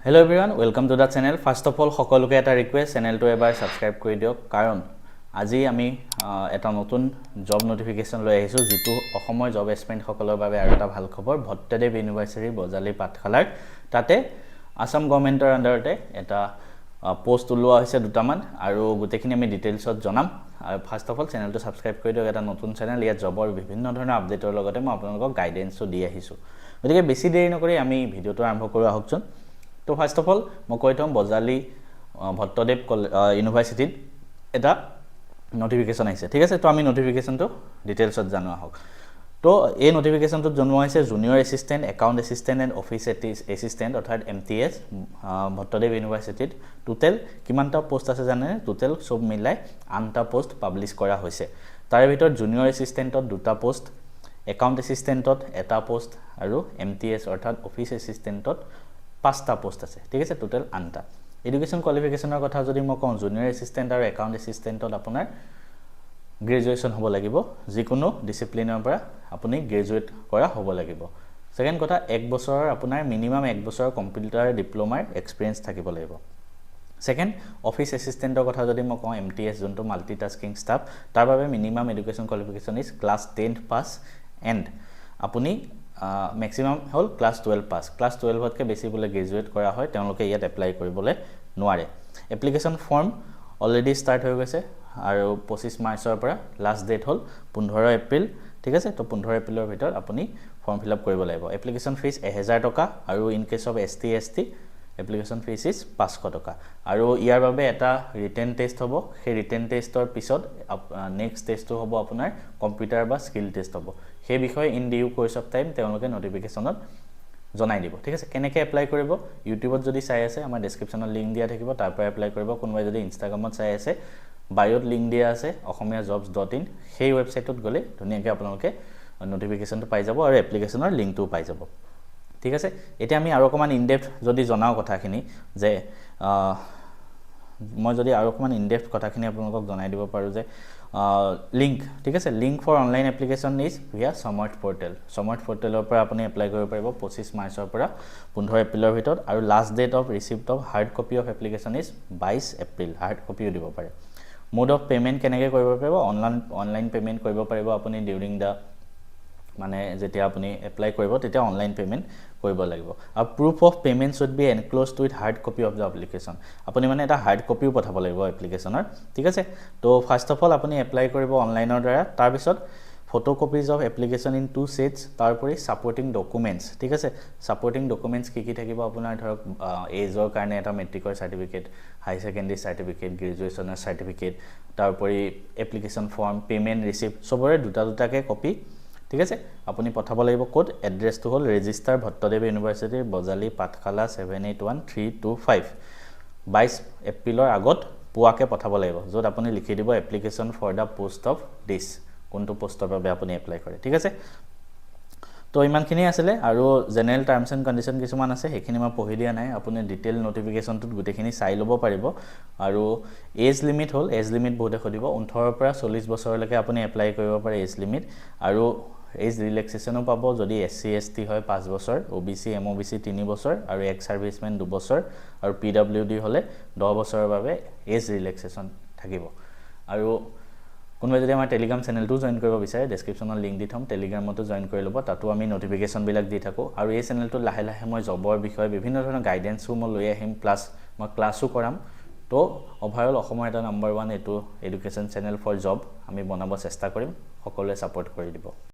Hello everyone, welcome to the channel. First of all, সকলোকে এটা request, চেনেলটো এবাৰ ছাবস্ক্ৰাইব কৰি দিয়ক, কাৰণ আজি আমি এটা নতুন জব নটিফিকেশ্যন লৈ আহিছোঁ, যিটো অসমৰ জব এছপিৰেণ্টসকলৰ বাবে আৰু এটা ভাল খবৰ। ভট্টদেৱ ইউনিভাৰ্চিটি, বজালী পাঠশালাৰ তাতে আছাম গভৰ্ণমেণ্টৰ আণ্ডাৰতে এটা পষ্ট ওলোৱা হৈছে দুটামান আৰু গোটেইখিনি আমি ডিটেইলছত জনাম। আৰু ফাৰ্ষ্ট অফ অল, চেনেলটো ছাবস্ক্ৰাইব কৰি দিয়ক। এটা নতুন চেনেল, ইয়াত জবৰ বিভিন্ন ধৰণৰ আপডেটৰ লগতে মই আপোনালোকক গাইডেঞ্চো দি আহিছোঁ। গতিকে বেছি দেৰি নকৰি আমি ভিডিঅ'টো আৰম্ভ কৰোঁ আহকচোন। তো ফাৰ্ষ্ট অফ অল মই কৈ থওঁ, বজালী ভট্টদেৱ ইউনিভাৰ্চিটিত এটা নটিফিকেশ্যন আহিছে, ঠিক আছে? তো আমি নটিফিকেশ্যনটো ডিটেইলছত জানো আহক। তো এই নটিফিকেশ্যনটোত জনোৱা হৈছে junior assistant, account assistant and office assistant, অৰ্থাৎ এমটিএছ, ভট্টদেৱ ইউনিভাৰ্চিটিত টোটেল কিমানটা পষ্ট আছে জানেনে? টোটেল চব মিলাই আঠটা পষ্ট পাব্লিছ কৰা হৈছে। তাৰে ভিতৰত জুনিয়ৰ এছিষ্টেণ্টত দুটা পষ্ট, একাউণ্ট এছিষ্টেণ্টত এটা পষ্ট আৰু এমটিএছ অৰ্থাৎ অফিচ এছিষ্টেণ্টত পাঁচটা পষ্ট আছে, ঠিক আছে? টোটেল আঠটা। এডুকেশ্যন কোৱালিফিকেশ্যনৰ কথা যদি মই কওঁ, জুনিয়ৰ এছিষ্টেণ্ট আৰু একাউণ্ট এছিষ্টেণ্টত আপোনাৰ গ্ৰেজুৱেশ্যন হ'ব লাগিব, যিকোনো ডিচিপ্লিনৰ পৰা আপুনি গ্ৰেজুৱেট কৰা হ'ব লাগিব। ছেকেণ্ড কথা, এক বছৰৰ আপোনাৰ মিনিমাম এক বছৰৰ কম্পিউটাৰ ডিপ্ল'মাৰ এক্সপিৰিয়েঞ্চ থাকিব লাগিব। ছেকেণ্ড, অফিচ এছিষ্টেণ্টৰ কথা যদি মই কওঁ, এমটিএছ যোনটো মাল্টি টাস্কিং ষ্টাফ, তাৰ বাবে minimum education qualification is class 10th pass and আপুনি মেক্সিমাম হ'ল ক্লাছ 12 পাছ। ক্লাছ 12তকৈ বেছি বোলে গ্ৰেজুৱেট কৰা হয়, তেওঁলোকে ইয়াত এপ্লাই কৰিবলৈ নোৱাৰে। এপ্লিকেশ্যন ফৰ্ম অলৰেডি ষ্টাৰ্ট হৈ গৈছে আৰু 25 মাৰ্চৰ পৰা লাষ্ট ডেট হ'ল 15 এপ্ৰিল, ঠিক আছে? তো 15 এপ্ৰিলৰ ভিতৰত আপুনি ফৰ্ম ফিল আপ কৰিব লাগিব। এপ্লিকেশ্যন ফিজ 1000 টকা আৰু in case of ST, ST application fees is 500 টকা। আৰু ইয়াৰ বাবে এটা ৰিটেন টেষ্ট হ'ব। সেই ৰিটেন টেষ্টৰ পিছত নেক্সট টেষ্টটো হ'ব আপোনাৰ কম্পিউটাৰ বা স্কিল টেষ্ট হ'ব। সেই বিষয়ে in due course of time তেওঁলোকে নটিফিকেশ্যনত জনাই দিব, ঠিক আছে? কেনেকৈ এপ্লাই কৰিব? ইউটিউবত যদি চাই আছে, আমাৰ ডেছক্ৰিপশ্যনত লিংক দিয়া থাকিব, তাৰ পৰা এপ্লাই কৰিব। কোনোবাই যদি ইনষ্টাগ্ৰামত চাই আছে, বায়'ত লিংক দিয়া আছে অসমীয়া জবছ.ইন, সেই ৱেবছাইটটোত গ'লে ধুনীয়াকৈ আপোনালোকে নটিফিকেশ্যনটো পাই যাব আৰু এপ্লিকেশ্যনৰ লিংকটোও পাই যাব, ঠিক আছে? এতিয়া আমি আৰু অকণমান ইনডেপ্থ যদি জনাওঁ কথাখিনি যে মই যদি আৰু অকণমান ইনডেপ্থ কথাখিনি আপোনালোকক জনাই দিব পাৰোঁ যে লিংক, ঠিক আছে, link for online application is via Samarth portal. Samarth পৰ্টেলৰ পৰা আপুনি এপ্লাই কৰিব পাৰিব 25 মাৰ্চৰ পৰা 15 এপ্ৰিলৰ ভিতৰত আৰু last date of receipt of hard copy of application is 22 April. Hard কপিও দিব পাৰে। মোড অফ পে'মেণ্ট কেনেকৈ কৰিব পাৰিব? অনলাইন পে'মেণ্ট কৰিব পাৰিব আপুনি। ডিউৰিং the মানে যেতিয়া আপুনি এপ্লাই কৰিব, তেতিয়া অনলাইন পে'মেণ্ট কৰিব লাগিব। আৰু proof of payment should be enclosed with hard copy of the application. আপুনি মানে এটা হাৰ্ড কপিও পঠাব লাগিব এপ্লিকেশ্যনৰ, ঠিক আছে? তো ফাৰ্ষ্ট অফ অল আপুনি এপ্লাই কৰিব অনলাইনৰ দ্বাৰা, তাৰপিছত photo copies of application in two sets, তাৰোপৰি ছাপৰ্টিং ডকুমেণ্টছ, ঠিক আছে? ছাপৰ্টিং ডকুমেণ্টছ কি কি থাকিব? আপোনাৰ ধৰক এজৰ কাৰণে এটা মেট্ৰিকৰ চাৰ্টিফিকেট, হাই ছেকেণ্ডেৰী চাৰ্টিফিকেট, গ্ৰেজুৱেশ্যনৰ চাৰ্টিফিকেট, তাৰোপৰি এপ্লিকেশ্যন ফৰ্ম, পে'মেণ্ট ৰিচিপ্ট, চবৰে দুটা দুটাকৈ কপি, ঠিক আছে? আপুনি পঠাব লাগিব ক'ত? এড্ৰেছটো হ'ল ৰেজিষ্টাৰ, ভট্টদেৱ ইউনিভাৰ্চিটি, বজালী পাঠশালা, 781325। 22 এপ্ৰিলৰ আগত পুৱাকৈ পঠাব লাগিব, য'ত আপুনি লিখি দিব "application for the post of this", কোনটো পষ্টৰ বাবে আপুনি এপ্লাই কৰে, ঠিক আছে? তো ইমানখিনিয়ে আছিলে। আৰু জেনেৰেল টাৰ্মছ এণ্ড কণ্ডিশ্যন কিছুমান আছে, সেইখিনি মই পঢ়ি দিয়া নাই। আপুনি ডিটেইল নটিফিকেশ্যনটোত গোটেইখিনি চাই ল'ব পাৰিব। আৰু এজ লিমিট হ'ল, এজ লিমিট বহুতে সুধিব, 18ৰ পৰা 40 বছৰলৈকে আপুনি এপ্লাই কৰিব পাৰে এজ লিমিট। আৰু এজ ৰিলেক্সেশ্যনো পাব, যদি এছ চি, এছ টি হয় 5 বছৰ, অ' বি চি, এম অ' বি চি 3 বছৰ আৰু এক্স ছাৰ্ভিচমেন 2 বছৰ আৰু পিডাব্লিউ ডি হ'লে 10 বছৰৰ বাবে এজ ৰিলেক্সেশ্যন থাকিব। আৰু কোনোবাই যদি আমাৰ টেলিগ্ৰাম চেনেলটোও জইন কৰিব বিচাৰে, ডেছক্ৰিপশ্যনত লিংক দি থ'ম, টেলিগ্ৰামতো জইন কৰি ল'ব। তাতো আমি নটিফিকেশ্যনবিলাক দি থাকোঁ। আৰু এই চেনেলটোত লাহে লাহে মই জবৰ বিষয়ে বিভিন্ন ধৰণৰ গাইডেঞ্চো মই লৈ আহিম, প্লাছ মই ক্লাছো কৰাম। তো অভাৰঅল অসমৰ এটা নাম্বাৰ ওৱান এইটো এডুকেশ্যন চেনেল ফৰ জব আমি বনাব চেষ্টা কৰিম। সকলোৱে ছাপৰ্ট কৰি দিব।